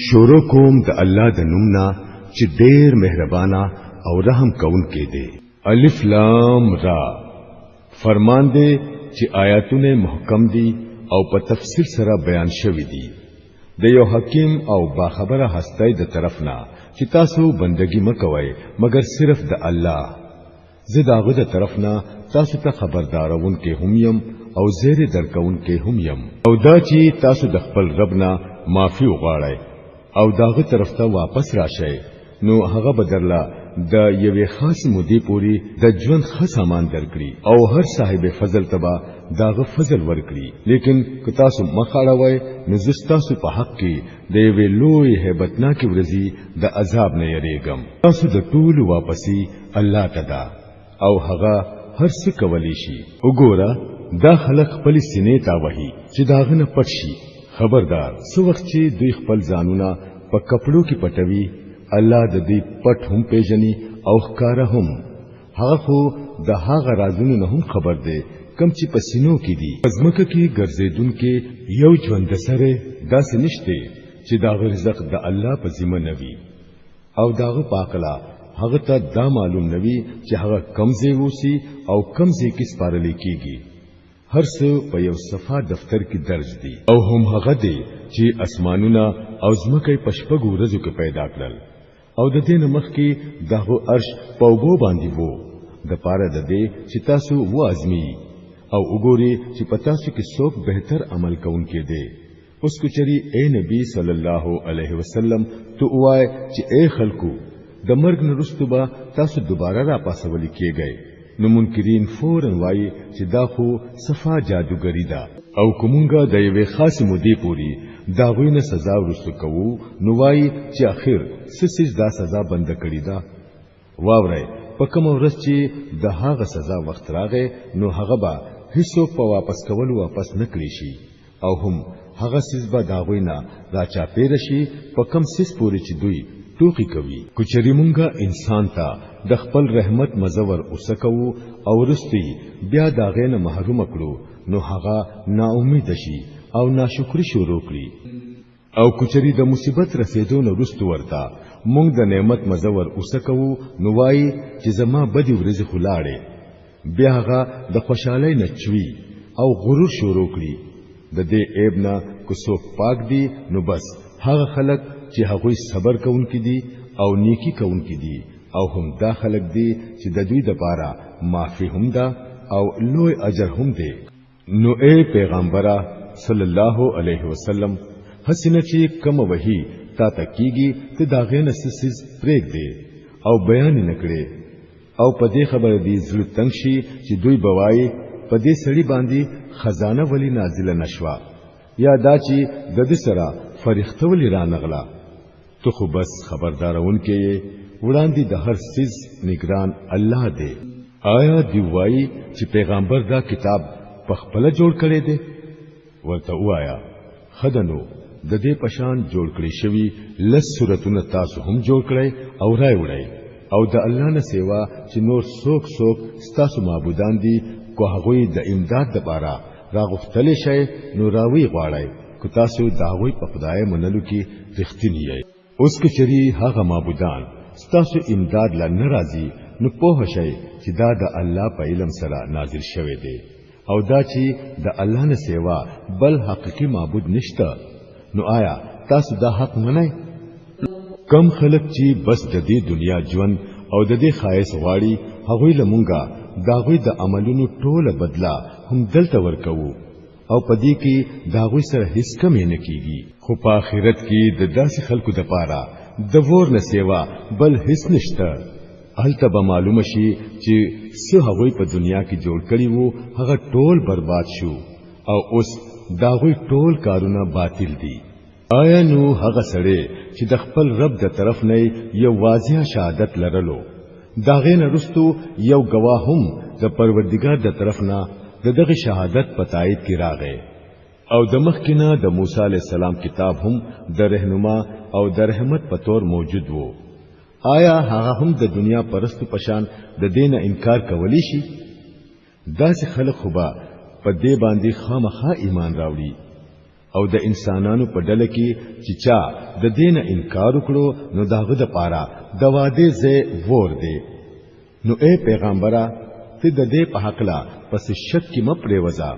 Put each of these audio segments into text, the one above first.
شروع کوم د الله د نوم نه چې ډېر مهربانه او رحم کوونکی دی. الف لام را. فرمان دی چې آیاتونه محکم دي او په تفصیل سره بیان شوی دي د یو حکیم او باخبره هستۍ د طرف نه چې تاسو بندگی مکوئ مګر صرف د الله. زه د هغه د طرف نه تاسو ته خبردارونکی هم یم او زیری درکونکی هم یم. او دا چې تاسو د خپل رب نه معافي وغواړئ او د هغه طرف ته واپس راشئ، نو هغه به درله د یوې خاصې مودې پورې د ژوند ښه سامان درکړي او هر صاحب فضل ته به د هغه فضل ورکړي. لیکن که تاسو مخ اړوئ نو زه ستاسو په حق کې د یوې لویې هیبتناکې ورځې د عذاب نه یریږم. تاسو د ټولو واپسي الله ته ده او هغه هر څه کولی شي. وګوره دا خلک خپل سینې ته وهي چې داغه نه پټ شي. خبردار، څه وخت چې دوی خپل ځانونه په کپړو کې پټوي، الله د دوی پټ هم پیژني او ښکاره هم. هغه خو د هغه رازونو نه هم خبر دی کم چې په سینو کې دي. په ځمکه کې ګرځېدونکي یو ژوند سره داسې نشته چې د هغه رزق د الله په ذمه نه وي، او داغه پاکلا هغه ته دا معلوم نوي چې هغه کم ځای ووسی او کم ځای کې سپارل کیږي. هر څه په یو صفا دفتر کې درج دي. او هم هغه دی چې اسمانونه او ځمکه په شپږو ورځو کې پیدا کړل، او د دې نه مخکې دغه عرش په اوبو باندې وو، د پاره د دې چې تاسو وازمي او وګوري چې په تاسو کې څوک بهتر عمل کوونکی دی. اوس کچری اے نبی صلی الله علیه وسلم تو وای چې اے خلکو، د مرګ نه وروسته به تاسو دوباره را پاسول کیږئ، نو منکرین فورا وایي چې دا خو صفا جادوګری ده. او کومونګه د یوې خاصې مودې پوري دا غوی نه سزا وروسته کوو، نو وایي چې اخر څه څیز دا سزا بنده کړې ده. واورئ، په کومه ورځ چې د هغه سزا وخت راغی، نو هغه به هیڅوک په واپس کولو واپس نکړي شي، او هم هغه څیز به د هغوی نه راچاپېره شي په کم څیز پورې چې دوی ټوقي کوي. که چېرې مونږه انسان ته د خپل رحمت مزه ور وڅکوو او وروسته بیا د هغې نه محرومه کړو، نو هغه ناامیده شي او ناشکري شروع کړي. او که چېرې د مصیبت رسېدو نه وروسته ورته مونږ د نعمت مزه ور وڅکوو، نو وایي چې زما بدې ورځې خو لاړې. بیا هغه د خوشحالۍ نه چوي او غرور شروع کړي. د دې عیب نه که څوک پاک دي نو بس هغه خلک چې هغوی صبر کوونکي دي او نیکی کوونکي دي، او هم دا خلک دي چې د دوی دپاره معافي هم ده او لوی اجر هم دی. نو اے پیغمبره صلی الله علیه وسلم، هسې نه چې کومه وحي تا ته کیږي ته د هغې نه څه څیز پرېږدې او بیان یې نه کړې، او په دې خبره دې زړه تنګ شي چې دوی به وایي په دې سړي باندې خزانه ولې نازله نشوه، یا دا چې د ده سره فرښته ولې رانغله. ته خو بس خبردارونکی یې، وړاندې د هر څیز نګران الله دی. آیا دی وایي چې پیغمبر دا کتاب په خپله جوړ کړی دی؟ ورته ووایه ښه ده، نو د دې پشان جوړ کړی شوي لس سورتونه تاسو هم جوړ کړئ او رای وړئ، او د الله نه سیوا چې نور څوک څوک ستاسو معبودان دي، که هغوی د امداد دپاره راغوښتلی شئ نو راوی غواړئ، که تاسو د هغوی په خدای منلو کې رښتیني یئ. اوس که چېرې هغه معبودان ستاسو امداد لا نه راځي، نو پوه شئ چې دا د الله په علم سره نازل شوی دی، او دا چې د الله نه سیوا بل حقیقي معبود نشته. نو آیا تاسو دا حق منئ؟ کم خلک چې بس د دې دنیا ژوند او د دې ښایست غواړي، هغوی له مونږه د هغوی د عملونو ټوله بدله هم دلته ورکوو، او په دې کې د هغوی سره هیڅ کمی نه کیږي. خو په آخرت کې د داسې خلکو دپاره د ور نه سیوا بل هیڅ نشته. هلته به معلومه شي چې څه هغوی په دنیا کې جوړ کړي وو هغه ټول برباد شو، او اوس د هغوی ټول کارونه باطل دي. آیا نو هغه سړی چې د خپل رب د طرف نه یو واضح شهادت لرلو، د هغې نه وروستو یو ګواه هم د پروردګار د طرف نه د دغه شهادت په تایید کې راغی، او د مخکې نه د موسی علیه السلام کتاب هم د رهنما او د رحمت په طور موجود وو، آیا هغه هم د دنیا پرستو پشان د دې نه انکار کولی شي؟ داسې خلک خو به په دې باندې خامخا ایمان راوړي. او د انسانانو په ډله کې چې چا د دین انکار وکړو نو داغه د پاره د وعده ځای ور دی. نو اے پیغمبره، ته د دې په حق لا پس شک کې مپریوزا،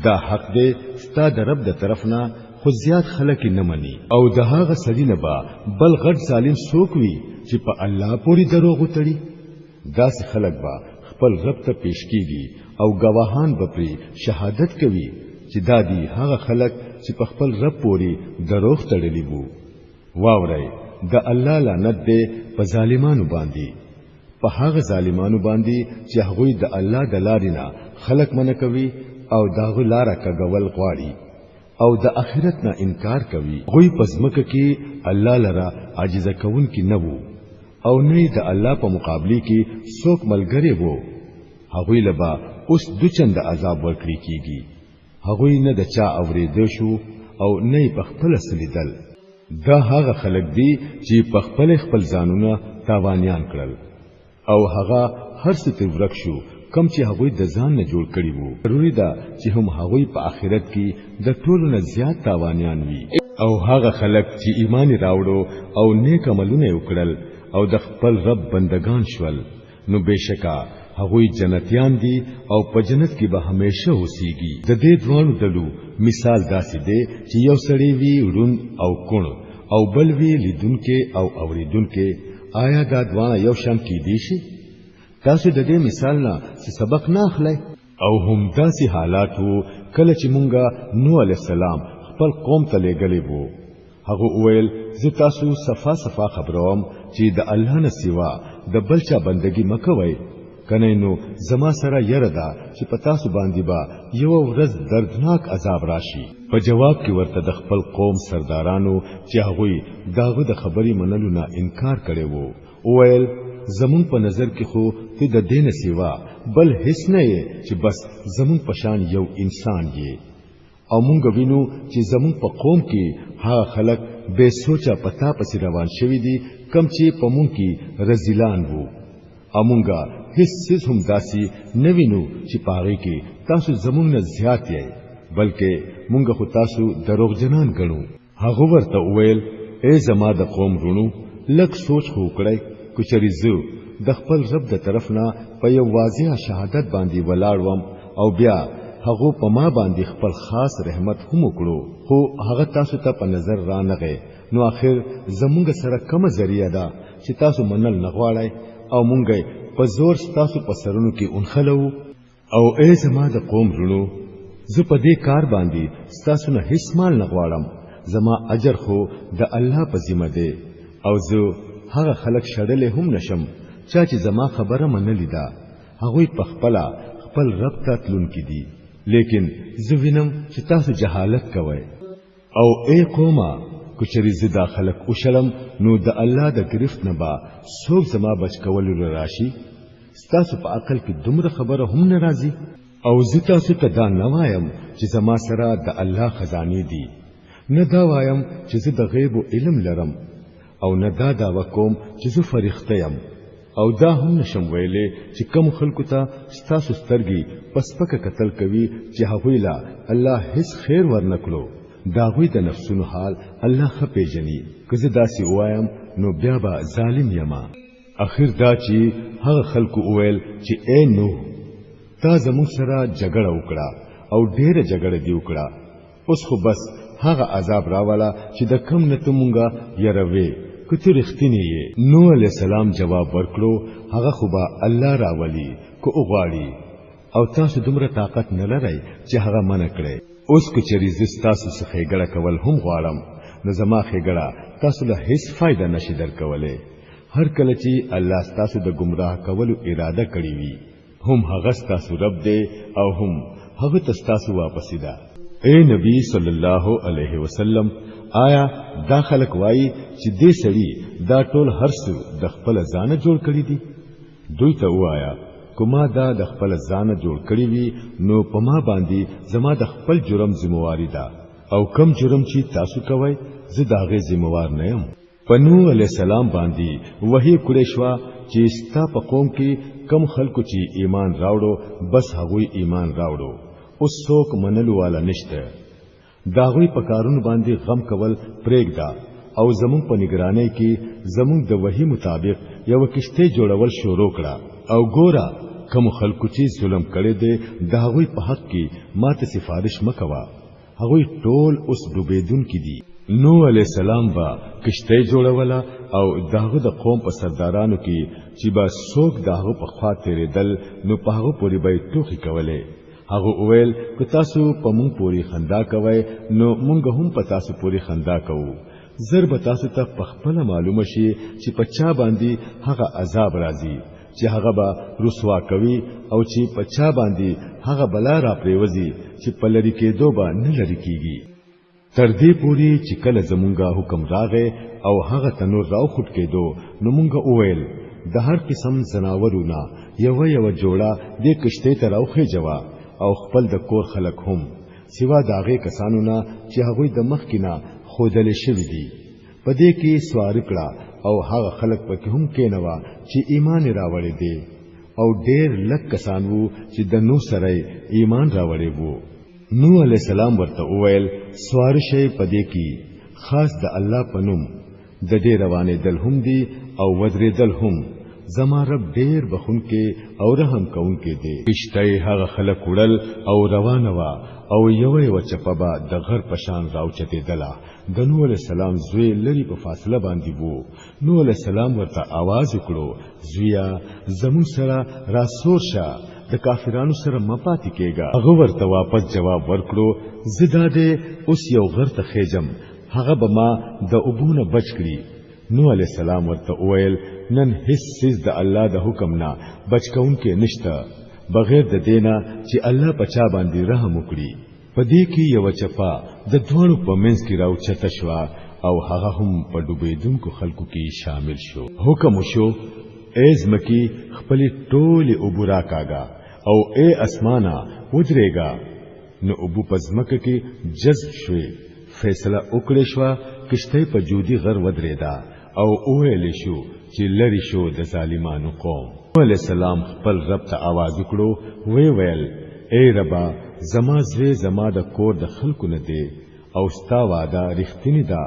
دا حق دی ستا د رب د طرف نه، خو زیات خلک نه مني. او د هغه سړي نه به بل غټ ظالم څوک وي چې په الله پورې دروغ وتړي؟ داسې خلک به خپل رب ته پیش کیږي او گواهان به پرې شهادت کوي چې دا دي هغه خلک چې په خپل رب پورې دروغ تړلي وو. واورئ، د الله لعنت دی په ظالمانو باندې، په هغه ظالمانو باندې چې هغوی د الله د لارې نه خلک منع کوي او د هغه لاره کږول غواړي او د آخرت نه انکار کوي. هغوی په ځمکه کې الله لره عاجزه کوونکي نه وو او نه د الله په مقابله کې څوک ملګری وو. هغوی له به اوس دوچنده عذاب ورکړي کیږي. هغوی نه د چا اورېدو شو او نه په خپل سلیدل. دا هغه خلک دي چې په خپل خپل ځانونه تاوانیان کړل او هغه هر څه ترې ورک شو کم چې هغوی د ځان نه جوړ کړي وو. ضروري ده چې هم هغوی په آخرت کې د ټولو نه زیات تاوانیان وي. او هغه خلک چې ایمان راوړو او نیک عملونه وکړل او د خپل رب بندگان شول، نو بشکا هغوی جنتیان دي او په جنت کې به همیشه اوسیږي. د دې دواړو ډلو مثال داسې دی چې یو سړی وي ړوند او کوڼ او بل وي لیدونکی او اوریدونکی. آیا دا دواړه یو شان کیدی شي؟ تاسو د دې مثال نه څه سبق نه اخلئ؟ او هم داسې حالات وو کله چې مونږه نوح علیه السلام خپل قوم ته لېږلی وو. هغه وویل، زه تاسو صفا صفا خبروم چې د الله نه سوا د بل چا بندگی مکوئ، کنه نو زما سره یره ده چې په تاسو باندې به یو ورځ دردناک عذاب راشي. په جواب کې ورته د خپل قوم سردارانو چې هغوی داغه د خبرې منلو نه انکار کړی وو وویل، زمون په نظر کې خو ته د دین سیوا بل هیڅ نه یې چې بس زمون په شان یو انسان یې، او مونږ وینو چې زمون په قوم کې هغه خلک بے سوچه پتا پسې روان شوي دي کم چې په مونږ کې رزیلان وو، او مونږه هیڅ څیز هم داسې نه وینو چې پاغې کې تاسو زمونږ نه زیات یئ، بلکې مونږ خو تاسو دروغجنان ګڼو. هغه ورته وویل، ای زما د قوم وروڼو، لږ سوچ خو وکړئ، که چېرې زه د خپل رب د طرف نه په یو واضح شهادت باندې ولاړ وم او بیا هغه په ما باندې خپل خاص رحمت هم وکړو، خو هغه تاسو ته په نظر را نغی، نو آخر زمونږ سره کومه ذریعه ده چې تاسو منل نه غواړئ او مونږ په زور ستاسو په سرونو کې اونخلو؟ او ای زما د قوم وروڼو، زه په دې کار باندې ستاسو نه هیڅ مال نه غواړم، زما اجر خو د الله په ذمه دی، او زه هغه خلک شړلی هم نشم چا چې زما خبره منلې ده. هغوی په خپله خپل رب ته تلونکي دي، لیکن زه وینم چې تاسو جهالت کوئ. او ای قومه، که چېرې زه دا خلک وشړم نو د الله د گرفت نه به څوک زما بچ کولو له راشي؟ ستاسو په عقل کې دومره خبره هم نه راځي؟ او زه تاسو ته دا نه وایم چې زما سره د الله خزانې دي، نه دا وایم چې زه د غیب علم لرم، او نه دا دعوه کوم چې زه فرښته یم، او دا هم نشم ویلی چې کم خلکو ته ستاسو سترګې په سپکه قتل کوي چې هغوی له الله هیڅ خیر ورنکړو. د هغوی د نفسونو حال الله ښه پیژني. که زه داسې ووایم نو بیا به ظالم یم. اخر دا چې هغه خلکو وویل چې ای نوح، تا زموږ سره جګړه وکړه او ډیره جګړه دی وکړه، اوس خو بس هغه عذاب راوله چې د کم نه ته مونږه یروې، که ته رښتینی یې. نوح علیه السلام جواب ورکړو، هغه خو به الله راولي که وغواړي، او تاسو دومره طاقت نه لرئ چې هغه منع کړئ. اوس که چېرې زه ستاسو څخه ښېګړه کول هم غواړم نو زما ښېګړه تاسو له هیڅ فایده نشي درکولی. هر کله چې الله ستاسو د ګمراه کولو اراده کړې وي، هم هغه ستاسو رب دی او هم هغه ته ستاسو واپسی ده. اے نبی صلی الله علیه وسلم، آیا دا خلک وایي چې دې سړي دا ټول هر څه د خپل ځانه جوړ کړي دي؟ دوی ته وایا، کوما دا د خپل ځانه جوړ کړی وي نو په ما باندې زما د خپل جرم ذمہواری ده، او کم جرم چې تاسو کوئ زه د هغې ذمہوار نه یم. په نوح علیه السلام باندې وحی کړې شوه چې ستا په قوم کې کم خلکو چې ایمان راوړو بس هغوی ایمان راوړو، اوس څوک منلو والا نشته. د هغوی په کارونو باندې غم کول پرېږده او زمونږ په نگرانۍ کې زمونږ د وحی مطابق یو کشته جوړول شروع کړه. او ګوره، کوم خلکو چې ظلم کړی دی د هغوی په حق کې ماته سفارش مکوه، هغوی ټول اوس ډوبېدونکي دي. نوح علیه السلام به کشته جوړوله او د هغه د قوم په سردارانو کې چې به څوک د هغه په خوا تېرېدل نو په هغه پورې به یې ټوخې کولې. هغه وویل، که تاسو په مونږ پورې خندا کوئ نو مونږ هم په تاسو پورې خندا کوو. زر به تاسو ته په خپله معلومه شي چې په چا باندې هغه عذاب راځي چې هغه به رسوا کوي او چې په چا باندې هغه بلا را پریوځي چې په لري کېدو به نه لري کیږي. تر دې پوري چې کله زمونږه حکم راغی او هغه تنور راو خټ کېدو نو مونږ وویل، د هر قسم زناورو نه یوه یوه جوړه دې کشتۍ ته راوخېجوه او خپل د کور خلک هم، سوا د هغې کسانو نه چې هغوی د مخکې نه ښودلې شوي دي، په دې کې سواره کړه او هغه خلک پکې هم کېنوه چې ایمان یې راوړی دی. او ډېر لږ کسان وو چې د نوح سره ایمان راوړی وو. نوح علیه السلام ورته وویل، سواره شئ په دې کې خاص د الله په نوم، د دې روانېدل هم دي او ودرېدل هم، زما رب ډېر بخونکی او رحم کوونکی دی. کښتۍ هغه خلک وړل او روانه وه او یوه یوه چپه به د غر په شان راوچتېدله. د نوح علیه السلام زوی لري په فاصله باندې وو. نوح علیه السلام ورته आवाज وکړو، زویا زمون سره را سور شه، د کافرانو سره مه پاتې کېږه. هغه ورته واپس جواب ورکړو، زه دا دی اوس یو غر ته خېجم، هغه به ما د اوبو نه بچ کړي. نوح علیه السلام ورته وویل، نن هیڅ څیز د الله د حکم نه بچ کوونکی نشته بغیر د دې نه چې الله په چا باندې رحم وکړي. په دې کې یوه چپه د دواړو په منځ کې راوچته شوه او هغه هم په ډوبېدونکو خلکو کې شامل شو. حکم وشو، ای ځمکې خپلې ټولې اوبه راکاږه او ای اسمانه ودرېږه. نو اوبه په ځمکه کې جذب شوې. فیصله وکړې شوه، کښتۍ په جودي غر ودرېده او وویل شو چې لرې شو د ظالمانو قوم. نوح علیه السلام خپل رب ته आवाज وکړو، وی ویل، ای ربا، زما زوی زما د کور د خلکو نه دی او ستا وعده رښتینی ده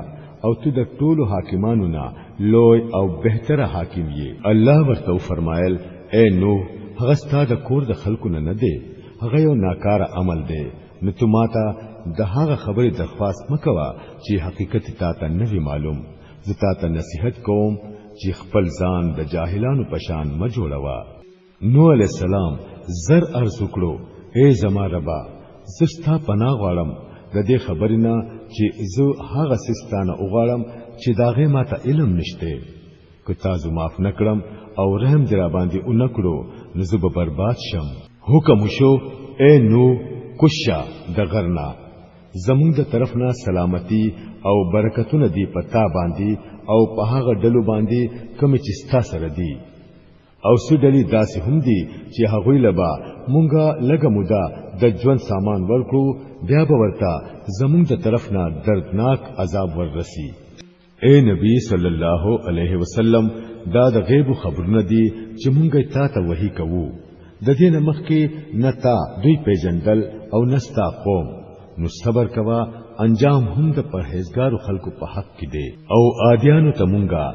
او ته د ټولو حاکمانو نه لوی او بهتره حاکم یې. الله ورته وفرمایل، ای نوح، هغه ستا د کور د خلکو نه نه دی، هغه یو ناکاره عمل دی، نو ته ماته د هغه خبرې درخواست مکوه چې حقیقت تا ته نه وي معلوم. زه تا ته نصیحت کوم چې خپل ځان د جاهلانو په شان مه جوړوه. نوح علیه السلام زر عرض وکړو، ای زما ربا، زه ستا پناه غواړم د دې خبرې نه چې زه هغه څه ستا نه وغواړم چې د هغې ماته علم نشته. که تا زه معاف نه کړم او رحم دې راباندې ونه کړو نو زه به برباد شم. حکم وشو، ای نوح، کوز شه د غر نه، زمونږ د طرف نه سلامتی او برکتونه دی په تا باندې او په هغه ډلو باندې کومې چې ستا سره دي. او څه ډلې داسې هم دي چې هغوی له به مونږه لږه موده د ژوند سامان ورکړو، بیا به ورته زمونږ د طرف نه دردناک عذاب وررسي. اے نبی صلی الله علیه وسلم، دا د غیب خبرونه دي چې مونږ تا ته وحی کوو. د دې نه مخکې نه تا دوی پیژندل او نه ستا قوم، نو صبر کوه، انجام هم د پرهیزګارو خلکو په حق کې دی. او عادیانو ته مونږه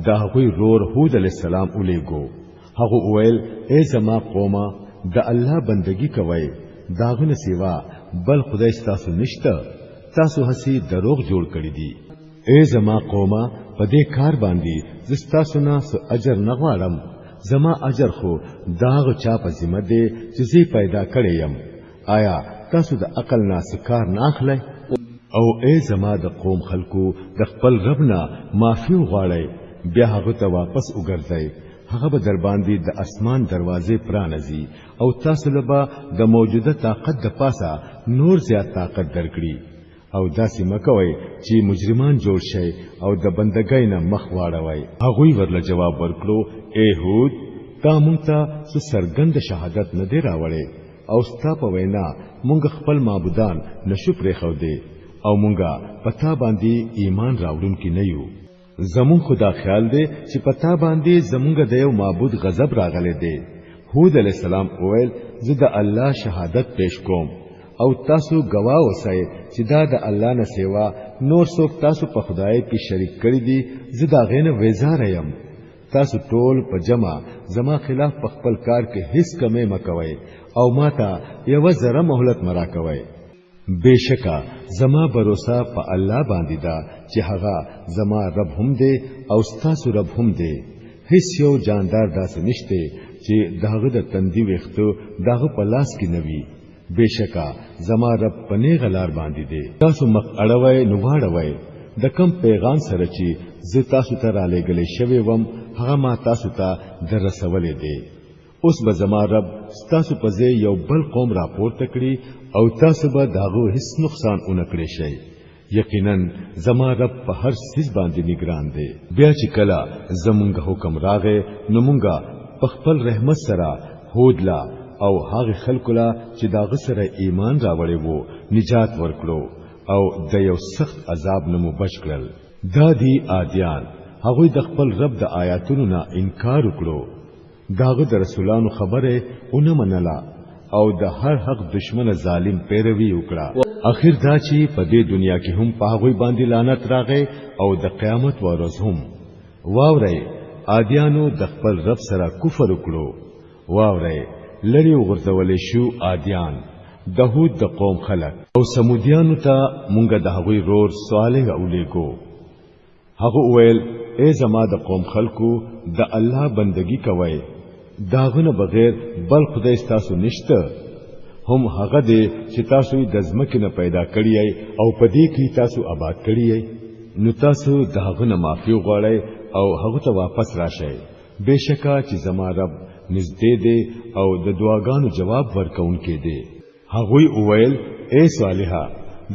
د هغوی رور هود علیه السلام ولیږو. هغه وویل، ای زما قومه، د الله بندگی کوئ، د هغه نه سوا بل خدای ستاسو نشته، تاسو هسې دروغ جوړ کړي دي. ای زما قومه، په دې کار باندې زه ستاسو نه څه اجر نه غواړم، زما اجر خو د هغه چا په ذمه دی چې زه پیدا کړی یم. آیا تاسو د عقل نه څه کار نه اخلئ؟ او ای زما د قوم خلکو، د خپل رب نه معافي وغواړئ، بیا هغه ته واپس وګرځئ، هغه به در باندې د اسمان دروازې پرانځي او تاسو له به د موجوده طاقت د پاسه نور زیات طاقت درکړي. او داسې مکوئ چې مجرمان جوړ شئ او د بندګۍ نه مخ واړوئ. هغوی ورله جواب ورکړو، ای هود، تا مونږ ته څه څرګند شهادت نه دی راوړی او ستا په وینا مونږ خپل معبودان نشو پرېښودی او مونږ په تا باندې ایمان راوړونکي نه یو. زمونږ خو دا خیال دی چې په تا باندې زمونږ د یو معبود غضب راغلی دی. هود علیه السلام وویل، زه د الله شهادت پیش کوم او تاسو گواه اوسئ چې دا د الله نه سیوا نور څوک تاسو په خدای کې شریک کړی دي، زه دا غینه وزاره یم. تاسو ټول په جمع زما خلاف په خپل کار کې هیڅ کمی مکوئ او ما ته یو ذره مهلت مرا کوئ. بشکا زما باور په الله باندې ده چې هغه زما رب هم دی او ستاسو رب هم دی. هیڅ یو جاندار داسې نشته چې داغه د تندي ویختو داغه په لاس کې نوي. بشکا زما رب په نیغه لار باندې دی. تاسو مخ اړوي نو واړوي، د کم پیغام سره چې زه تاسو ته را لېږلی شوی وم هغه ما تاسو ته در رسولې دی. اوس به زما رب ستاسو په ځای یو بل قوم راپورته کړي او تاسو به د هغو هیڅ نقصان ونه کړی شئ. یقینا زما رب په هر څیز باندې نگران دی. بیا چې کله زمونږ حکم راغی نو مونږه په خپل رحمت سره هود لا او هغه خلکو لا چې داغه سره ایمان راوړی وو نجات ورکړو او د یو سخت عذاب نه مو بچ کړل. دا دی عادیان، هغوی د خپل رب د آیاتونو نه انکار وکړو، داغه د رسولانو خبره ونه منله او د هر حق دشمن ظالم پیروي وکړه. اخر دا چې په دې دنیا کې هم په هغوی باندې لعنت راغی او د قیامت ورځ هم. واورئ، عادیانو د خپل رب سره کفر وکړو. واورئ، لرې وغورځولی شو عادیان، د هود د قوم خلک. او سمودیانو ته مونږ د هغوی رور صالح اولیږو. هغه وویل، ای زما د قوم خلکو، د الله بندگی کوئ، داغه نه بغیر بل خدای ستاسو نشته. هم هغه دی چې تاسو یې د ځمکې نه پیدا کړی او په دې کې تاسو آباد کړی، نو تاسو د هغه نه معافي وغواړئ او هغه ته واپس راشئ. بشکا چې زما رب نږدې دی او د دعاګانو جواب ورکوونکی دی. هغوی وویل، اے صالحه،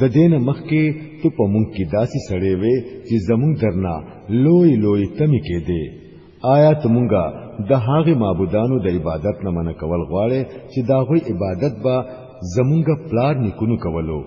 د دینه مخکې ته په مونږ کې داسې سړی وې چې زمونږ درنه لوی لوی تمې کېدې. آیا ته مونږه د هغې معبودانو د عبادت نه منع کول غواړې چې د هغوی عبادت به زمونږ پلار نیکونو کولو؟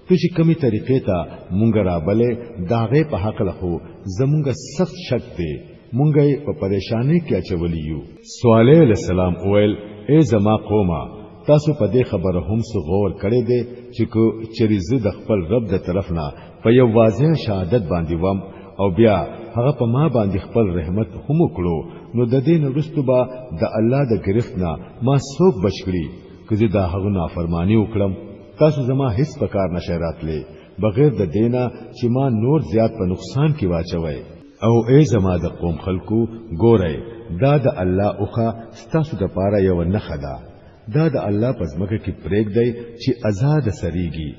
ته چې کومې طریقې ته مونږ رابلې د هغې په هکله خو زمونږ سخت شک دی، مونږ یې په پریشانۍ کې اچولي یو. صالح علیه السلام وویل، ای زما قومه، تاسو په دې خبره هم څه غور کړی دی چې که چېرې زه د خپل رب د طرف نه په یو واضح شهادت باندې وم او بیا هغه په ما باندې خپل رحمت هم وکړو، نو د دې نه وروسته به د الله د گرفت نه ما څوک بچ کړي که زه د هغه نافرمانی وکړم؟ تاسو زما هیڅ په کار نشئ راتلی بغیر د دینه چې ما نور زیات په نقصان کې واچوي. او ای زما د قوم خلکو، ګورئ، دا د الله اوخه ستاسو د پاره یو نښه ده. دا د الله په ځمکه کې پرېږدئ چې آزاد سریږي،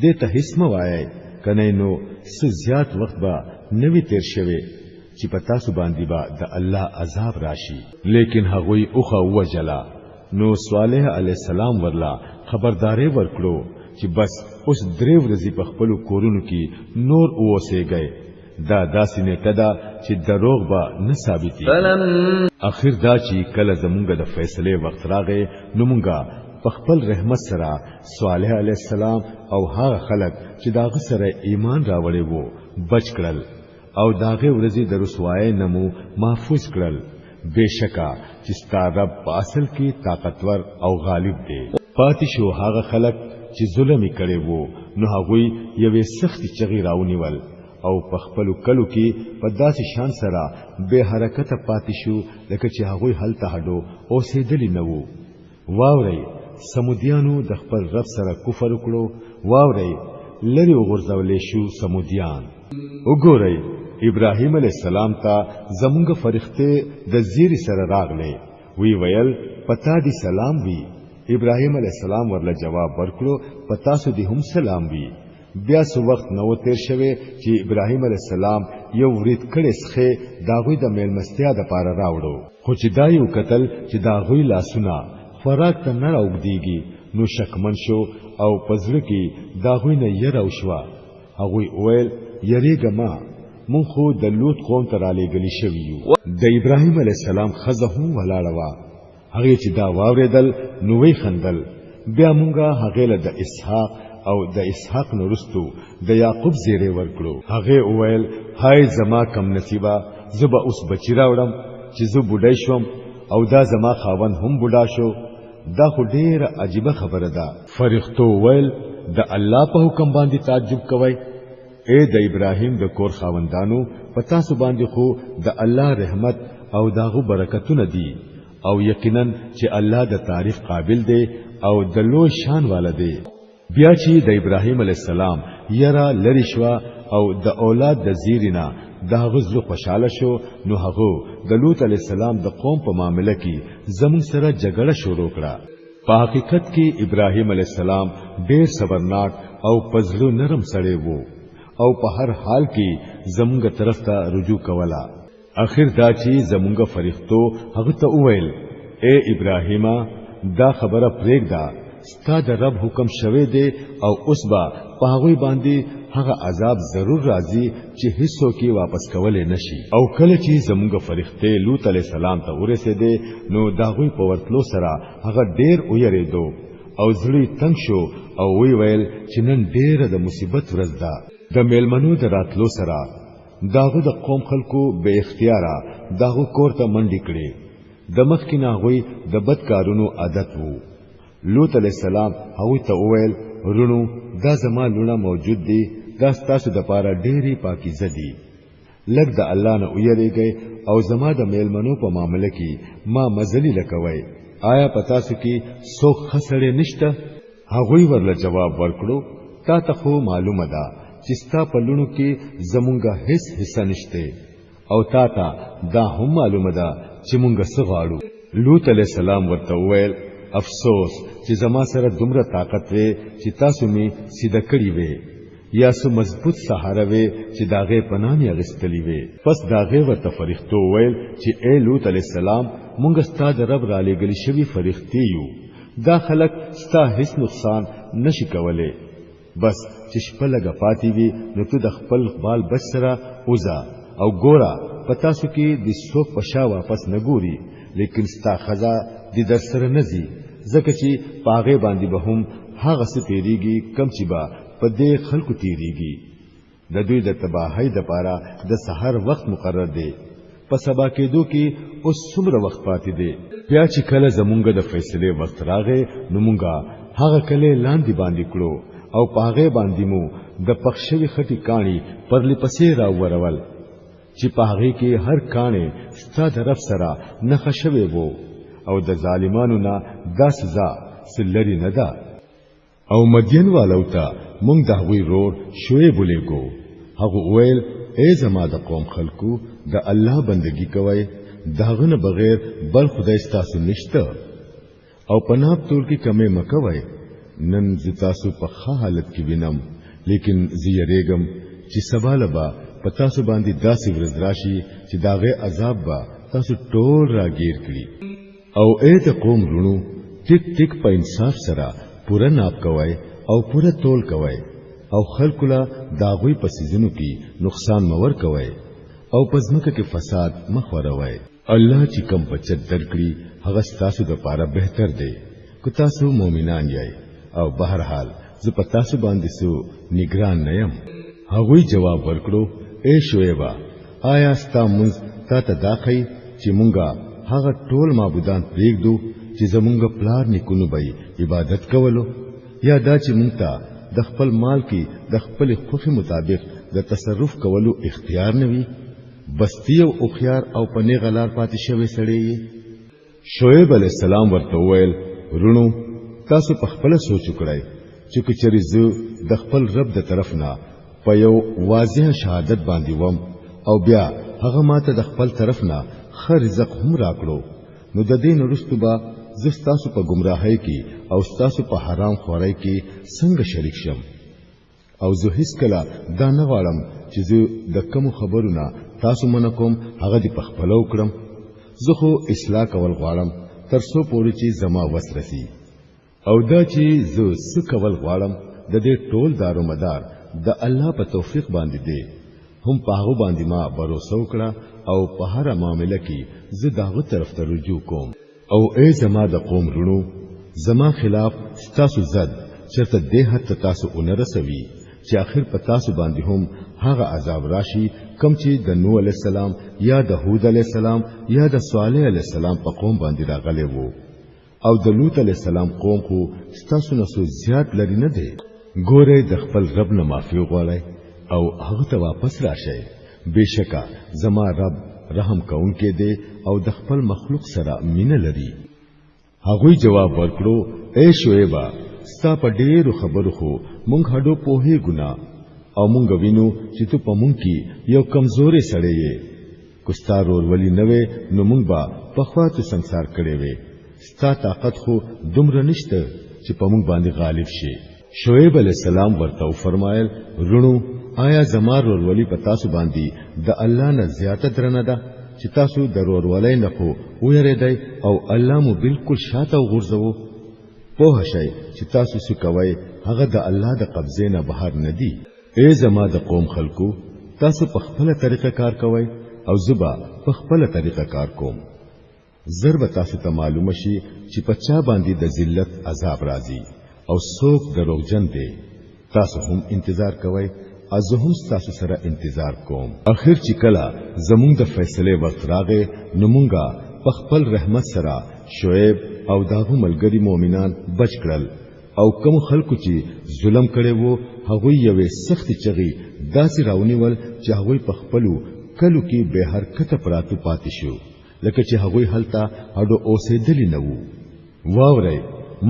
دې ته هیڅ مه وایئ، کنه نو څه زیات وخت به نوی تیر شوی چې په تاسو باندې به د الله عذاب راشي. لیکن هغوی اوخه ووژله، نو صالح علیه السلام ورله خبرداری ورکړو چې بس اوس درې ورځې په خپلو کورونو کې نور اوسېږئ، دا داسې نیټه ده چې دروغ به نه ثابتي. اخر دا چې کله زمونږ د فیصلې وخت راغی نو مونږه په خپل رحمت سره صالح علیه السلام او هغه خلک چې داغه سره ایمان راوړی وو بچ کړل او داغه ورځې د رسوایۍ نه مو محفوظ کړل. بشکا چې ستا رب په اصل کې طاقتور او غالب دی. پاتې شو هغه خلک چې ظلم یې کړی وو، نو هغوی یوې سختې چغې راونیول او په خپلو کلو کې په داسې شان سره بې حرکته پاتې شو لکه چې هغوی هلته هډو اوسېدلي نه وو. واورئ، سمودیانو د خپل رب سره کفر وکړو. واورئ، لرې وغورځولې شو سمودیان. وګورئ، ابراهیم علیه السلام ته زمونږ فرښتې د زیری سره راغلې، وی ویل، پتا دی سلام وی. ابراهیم علیه السلام ورله جواب ورکړو، په تاسو دی هم سلام وی. بیا څه وخت نو تیر شوی چې ابراهیم علیه السلام یو ورید کړی سخی د هغوی د میلمستیا دپاره راوړو، خو چې دا یې وکتل چې د هغوی لاسونه خوراک ته نه راوږدېږي نو شکمن شو او په زړه کې د هغوی نه یره وشوه. هغوی وویل، یریږه مه، مونږ خو د لوط قوم ته رالېږلي شوي یو. د ابراهیم علیه السلام ښځه هم ولاړه وه. هغې چې دا واورېدل نو وی خندل. بیا مونږه هغې له د اسحاق او د اسحاق نه وروستو د یعقوب زیری ورکړو. هغې وویل، های زما کم نصیبه، زه به اوس بچی راوړم چې زه بوډۍ شوم او دا زما خاوند هم بوډا شو. دا خو ډیره عجیبه خبره ده. فرښتو ویل، د الله په حکم باندې تعجب کوئ؟ اے د ابراهیم د کور خاوندانو، په تاسو باندې خو د الله رحمت او داغو برکتونه دي، او یقینا چې الله د تعریف قابل دی او د لوی شان والا دی. بیا چې د ابراهیم علی السلام یرا لری شو او د اولاد د زیرینا د هغه زړه خوشاله شو، نو هغه د لوط علی السلام د قوم په معاملې کې زمون سره جګړه شروع کړه. په حقیقت کې ابراهیم علی السلام ډیر صبرناک او پزړه نرم سړی وو او په هر حال کې زمونږ طرف ته رجوع کوله. اخر دا چې زمونږ فرښتو هغه ته وویل، اے ابراهیمه، دا خبره پرېږده، ستا د رب حکم شوی دی او اوس به په هغوی باندې هغه عذاب ضرور راځي چې هیڅوک یې واپس کولی نشي. او کله چې زمونږ فرښتې لوط علیه السلام ته ورسېدې، نو د هغوی په ورتلو سره هغه ډېر ویرېدو او زړه یې تنګ شو او ویې ویل چې نن ډېره د مصیبت ورځ ده. د میلمنو د راتلو سره داغه د قوم خلکو به اختیاره داغه کور ته منډې کړې. د مخکې نه هغوی د بد کارونو عادت وو. لوط علیه السلام هغوی ته وویل، رونو، دا زما لوڼه موجود دي، دا ستاسو د پاره ډېرې پاکیزه دي. لږ د الله نه ویریږئ او زما د میلمنو په معامله کې ما مزلی لکوئ. آیا په تاسو کې څوک ښه سړی نشته؟ هغوی ورله جواب ورکړو، تا ته خو معلومه ده چې ستا په لوڼو کې زمونږ هیڅ حصه نشته، او تا ته دا هم معلومه ده چې مونږ څه غواړو. لوط علیه السلام ورته وویل، افسوس چې زما سره دومره طاقت وی چې تاسو می سیده کړی وی، یا څه مضبوط سهاره وی چې داغه پناه می اغستلی وی. پس داغه ورته فرښتو ویل چې اے لوط علیه السلام، مونږ ستا د رب را لېږل شوي فرښتې یو، دا خلک ستا هیڅ نقصان نشي کولی. بس چې شپه لږه پاتې وي نو ته د خپل بال بچ سره وځه، او ګوره په تاسو کې د څوک په شا واپس نه ګوري، لیکن ستا ښځه دې در سره نه ځي، ځکه چې په هغې باندې به هم هغه څه تېرېږي کم چې به په دې خلکو تېرېږي. د دوی د تباهۍ دپاره د سحر وخت مقرر دی. په سبا کېدو کې اوس څومره وخت پاتې دی؟ بیا چې کله زمونږ د فیصلې وخت راغی، نو مونږه هغه کلی لاندې باندې کړو او په هغې باندې مو د پخ شوي خټي کاڼي پرلې پسې راوورول چې په هغې کې هر کاڼی ستا د رب سره نښه شوی وو، او د ظالمانو نه دا سزا څه لرې نه ده. او مدین والو ته مونږ د هغوی رور شعیب ولېږو. هغه وویل، ای زما د قوم خلکو، د الله بندگی کوئ، د هغه نه بغیر بل خدای ستاسو نشته، او په ناپ تول کې کمې مکوئ. نن زه تاسو په ښه حالت کې وینم، لیکن زه یریږم چې سبا له به په تاسو باندې داسې ورځ راشي چې د هغې عذاب به تاسو ټول راګیر کړي. او اے د قوم رونو، ټیک ټیک په انصاف سره پوره ناپ کوئ او پوره تول کوئ، او خلکو له د هغوی په څیزونو کې نقصان مه ورکوئ، او په ځمکه کې فساد مه خوروئ. الله چې کوم بچت درکړي هغه ستاسو دپاره بهتر دی که تاسو مؤمنان یئ، او بهرحال زه په تاسو باندې څه نګران نه یم. هغوی جواب ورکړو، اے شعیبه، آیا ستا منځ تا ته دا ښیي چې مونږه هغه ټول معبودان پرېږدو چې زمونږ پلار نیکونو به عبادت کولو، یا دا چې مونږ ته د خپل مال کې د خپل خوښې مطابق د تصرف کولو اختیار نه وي؟ بس تی یو هوښیار او په نیغه لار پاتې شوی سړی یې. شعیب علیه السلام ورته وویل، رونو، تاسو په خپله سوچ وکړئ چې که چېرې زه د خپل رب د طرف نه په یو واضح شهادت باندې وم، او بیا هغه ماته د خپل طرف نه ښه رزق هم راکړو، نو د دې نه وروسته به زه ستاسو په ګمراهۍ کې او ستاسو په حرام خورۍ کې څنګه شریک شم؟ او زه هیڅکله دا نه غواړم چې زه د کومو خبرو نه تاسو منع کوم هغه دې په خپله وکړم. زه خو اصلاح کول غواړم تر څو پورې چې زما وس رسي، او دا چې زه څه کول غواړم د دې ټول دارو مدار د الله په توفیق باندې دی. هم په هغه باندې ما باور وکړه او په هره معامله کې زه د هغه طرف ته رجوع کوم. او ای زما د قوم رونو، زما خلاف ستاسو ضد چرته دې حد ته تاسو ونه رسوي چې اخر په تاسو باندې هم هغه عذاب راشي کم چې د نوح علیه السلام یا د هود علیه السلام یا د صالح علیه السلام په قوم باندې راغلی وو. او د لوط علی السلام قوم خو ستاسو نه څو زیات لري نه دی. ګورئ د خپل رب نه معافي وغواړئ او هغه ته واپس راشئ، بېشکه زما رب رحم کوونکی دی او د خپل مخلوق سره مینه لري. هغوی جواب ورکړو، ای شعیبه، ستا په ډېرو خبرو خو مونږ هډو پوهېږو نه، او مونږ وینو چې ته په مونږ کې یو کمزوری سړی یې. که ستا رورولي نه وې نو مونږ به پخوا ته سنګسار کړی وې. ستا طاقت خو دومره نشته چې په مونږ باندې غالب شي. شعیب علیه السلام ورته وفرمایل، رونو، آیا زما رورولي په تاسو باندې د الله نه زیاته درنه ده چې تاسو د رورولۍ نه خو ویرېدئ او الله مو بالکل شاته وغورځوو؟ پوه شئ چې تاسو څه کوئ هغه د الله د قبضې نه بهر نه دي. اے زما د قوم خلکو، تاسو په خپله طریقه کار کوئ او زه به په خپله طریقه کار کوم. زر به تاسو ته معلومه شي چې په چا باندې د ذلت عذاب راځي او څوک دروغجن دی. تاسو هم انتظار کوئ او زه هم ستاسو سره انتظار کوم. اخر چې کله زمونږ د فیصلې وخت راغی نو مونږه په خپل رحمت سره شعیب او د هغه ملګري مؤمنان بچ کړل او کوم خلکو چې ظلم کړی وو هغوی یوې سختې چغې داسې راونیول چې هغوی په خپلو کلو کې بې حرکته پراتو پاتې شو، لکه چې هغوی هلته هډو اوسېدلي نه وو. واورئ،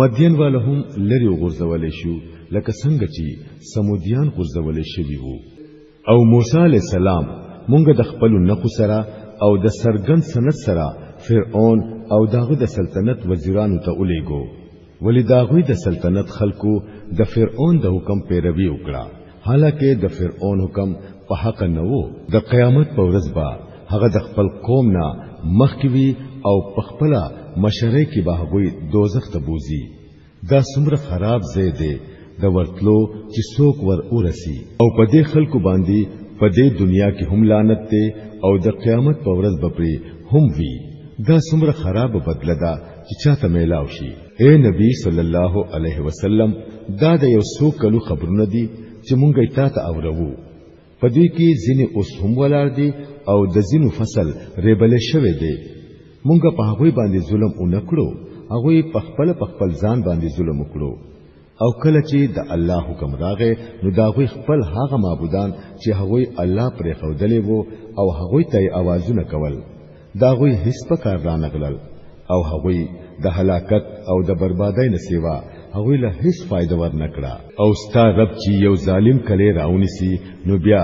مدین والا هم لرې وغورځولی شو، لکه څنګه چې ثمودیان غورځولی شوي وو. او موسی علیه السلام مونږ د خپلو نښو سره او د څرګند سند سره فرعون او د هغه د سلطنت وزیرانو ته ولیږو، ولی د هغوی د سلطنت خلکو د فرعون د حکم پیروي وکړه، حالانکه د فرعون حکم په حق نه وو. د قیامت په ورځ به هغه د خپل قوم نه مخکې وي او په خپله مشرۍ کې به هغوی دوزخ ته بوځي. دا څومره خراب ځای دی د ورتلو چې څوک ور ورسي. او په دې خلکو باندې په دې دنیا کې هم لعنت دی او د قیامت په ورځ به پرې هم وي. دا څومره خرابه بدله ده چې چاته میلاو شي. اے نبی صلی الله علیه وسلم، دا د یو څو کلو خبرونه دي چې مونږ یې تا ته اوروو. په دوی کې ځینې اوس هم ولاړ دي او د ځینو فصل ریبلی شوی دی. مونږ په هغوی باندې ظلم ونه کړو، هغوی په خپله په خپل ځان باندې ظلم وکړو. او کله چې د الله حکم راغی نو د هغوی خپل هغه معبودان چې هغوی الله پرېښودلی وو او هغوی ته یې اوازونه کول، د هغوی هیڅ په کار رانغلل او هغوی د هلاکت او د بربادۍ نه سیوا هغوی له هیڅ فایده ورنکړه. او ستا رب چې یو ظالم کلی راونیسي نو بیا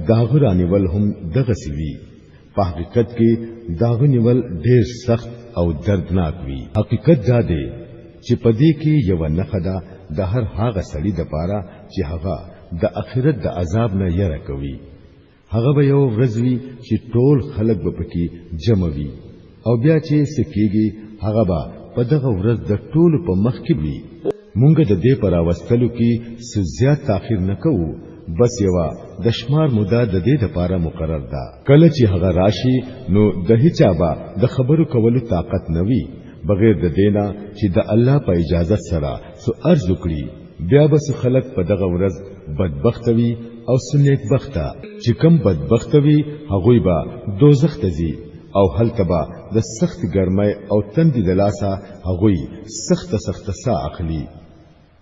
د هغه رانیول هم دغسې وي. په حقیقت کې د هغه نیول ډېر سخت او دردناک وي. حقیقت دا دی چې په دې کې یوه نښه ده د هر هغه سړي دپاره چې هغه د اخرت د عذاب نه یره کوي. هغه به یو ورځ وي چې ټول خلک به پکې جمع وي او بیا چې څه کېږي هغه به په دغه ورځ د ټولو په مخ کې وي. مونږ د دې په راوستلو کې څه زیات تاخیر نه کوو، بس یوه د شمار موده د دې دپاره مقرر ده. کله چې هغه راشي نو د هیچا به د خبرو کولو طاقت نه وي بغیر د دې نه چې د الله په اجازت سره څه عرض وکړي. بیا به څه خلک په دغه ورځ بدبخته وي او څه نیکبخته. چې کوم بدبخته وي هغوی به دوزخ ته ځي او هلته به د سخت ګرمۍ او تندې د لاسه هغوی سخته سخته ساه اخلي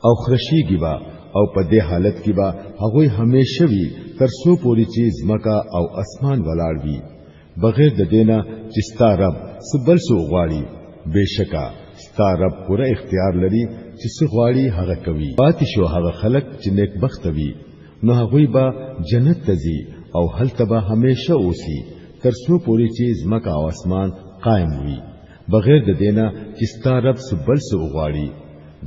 او خرشیږي به، او په دې حالت کې به هغوی همیشه وي تر څو پورې چې ځمکه او اسمان ولاړ وي، بغیر د دې نه چې ستا رب څه بل څه وغواړي. بېشکه ستا رب پوره اختیار لري چې څه غواړي هغه کوي. پاتې شو هغه خلک چې نیکبخته وي نو هغوی به جنت ته ځي او هلته به همیشه اوسي تر څو پورې چې ځمکه او اسمان قایم وي، بغیر د دې نه چې ستا رب څه بل څه وغواړي.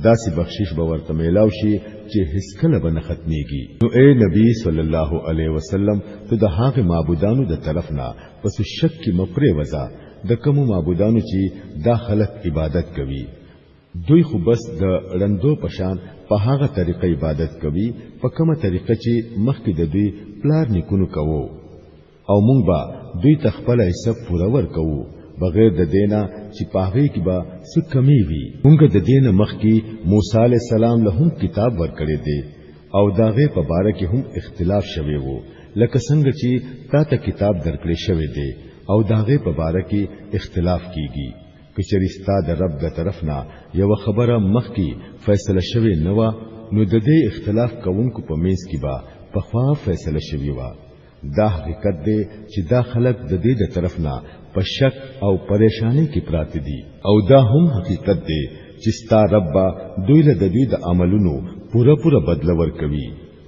داسې بخشش به ورته میلاو شي چې هیڅکله به نه ختمیږي. نو اے نبی صلی الله علیه وسلم، ته د هغه معبودانو د طرف نه په څه شک کې مه پرېوځه د کومو معبودانو چې دا خلک عبادت کوي. دوی خو بس د ړندو په شان په هغه طریقه عبادت کوي په کومه طریقه چې مخکې د دوی پلار نیکونو کوو، او مونږ به دوی ته خپله حصه پوره ورکوو بغیر د دې نه چې په هغې کې به څه کمی وي. مونږ د دې نه مخکې موسی علیه السلام له هم کتاب ورکړی دی او د هغې په باره کې هم اختلاف شوی وو، لکه څنګه چې تا ته کتاب درکړی شوی دی او د هغې په باره کې اختلاف کیږي. کچری ستا د رب د طرف نه یو خبره مخکې فیصله شوې نه وه، نو د دې اختلاف کوونکو په منځ کې به پخوا فیصله شوې وه. دا حقیقت دی چې دا خلک د دې د طرف نه په شک او پریشانی کې پراته دي، او دا هم حقیقت دی چې ستا رب به دوی له د دوی د عملونو پوره پوره بدله ورکوي،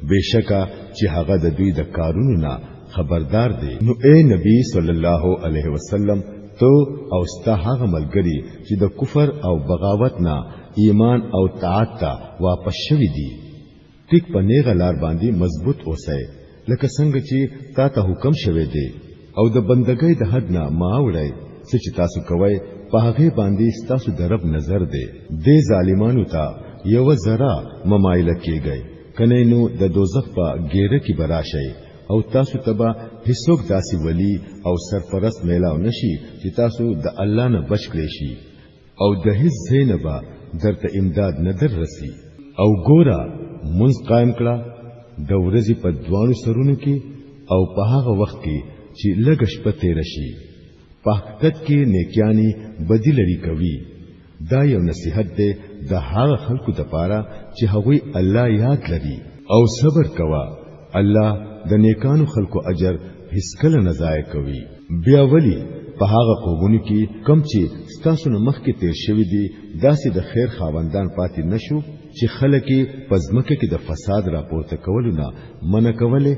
بشکا چې هغه د دوی د کارونو نه خبردار دی. نو اے نبی صلی الله علیه وسلم، ته او ستا هغه ملګری چې د کفر او بغاوت نه ایمان او طاعت ته واپس شوي دي، ټیک په نیغه لار باندې مضبوط اوسئ لکه څنګه چې تا ته حکم شوی دی، او د بندګۍ د حد نه ما وړئ. څه چې تاسو کوئ په هغې باندې ستاسو د رب نظر دی. دې ظالمانو ته یو ذره ممایله کیږئ، کنه نو د دوزخ په ګیره کې به راشئ، او تاسو ته به هیڅوک داسې ولی او سرپرست میلاو نشي چې تاسو د الله نه بچ کړئ شي، او د هیڅ ځای نه به درته امداد نه در رسی. او ګوره، منځ قائم کړه د ورځې په دواړو سرونو کې او په هغه وخت کې چې لږه شپه تېره شي. په حقیقت کې نیکیانی بدی لري کوي. دا یو نصیحت دی د هغه خلکو دپاره چې هغوی الله یاد لري. او صبر کوه، الله د نیکانو خلکو اجر هیڅکله نه ضایع کوي. بیا ولی په هغه قومونو کې کم چې ستاسو نه مخکې تیر شوي دي داسې د خیر خاوندان پاتې نشو چې خلک یې په ځمکه کې د فساد راپورته کولو نه منع کولې؟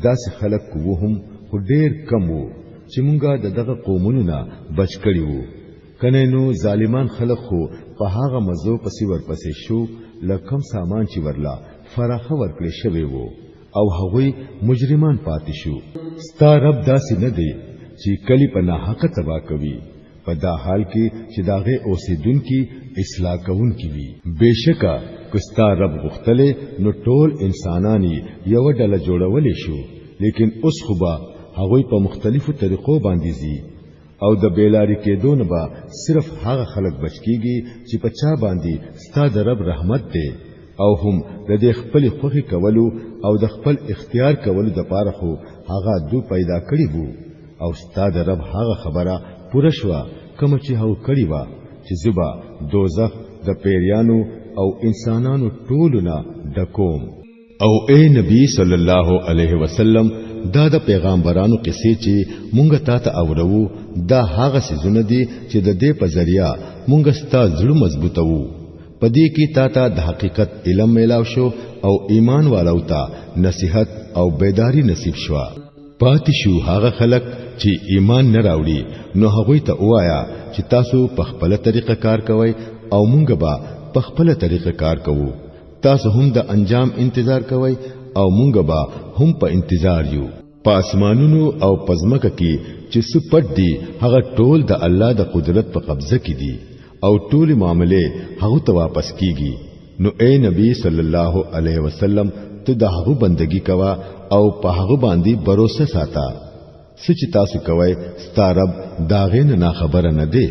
داسې خلک وو هم، خو ډیر کم وو چې مونږه د دغه قومونو نه بچ کړي وو. کنه نو ظالمان خلک خو په هغه مزو پسې ورپسې شو له کم سامان چې ورله فراخه ورکړې شوی وو، او هغوی مجرمان پاتې شو. ستا رب داسې نه دی چې کلی په ناحقه تبا کوي، په دا حال کې چې داغه اوسېدونکي اصلاح کوونکي وي. بشکا که ستا رب غوښتلې نو ټول انسانان یو ډله جوړولې شو، لیکن اوس خو به هغوی په مختلفو طریقو باندې ځي، او د بیلاری کېدو نه به صرف هغه خلک بچ کیږي چې په چا باندې ستا د رب رحمت دی، او هم د دې خپل خوخي کولو او د خپل اختیار کولو د پاره خو هغه دو پیدا کړی وو. او ستا د رب هغه خبره پوره شوه کومه چې هغه کړی وه چې زه به دوزخ د پیریانو او انسانانو ټولو نه ډکوم. او اے نبی صلی الله علیه وسلم، دا د پیغمبرانو قصې چې مونږ تا ته اورو، دا هغه سيزونه دي چې د دې په ذریعہ مونږ ستا زړه مضبوطوو. په دې کې تا ته د حقیقت علم میلاو شو او ایمان والو ته نصیحت او بیداری نصیب شوه. پاتې شو هغه خلک چې ایمان نه راوړي، نو هغوی ته وایا چې تاسو په خپل طریقه کار کوئ او مونږ به په خپل طریقه کار کوو. تاسو هم د انجام انتظار کوئ او مونږ به هم په انتظار یو. په اسمانونو او پزمکه کې چې څه پټ دي هغه ټول د الله د قدرت په قبضه کې دي، او ټول معاملې هغه ته واپس کیږي. نو اے نبی صلی الله علیه وسلم، ته د هغه بندگی کوه او په هغه باندې باور ساته. څه چې تاسو کوئ ستا رب داغې نه خبره نه دی.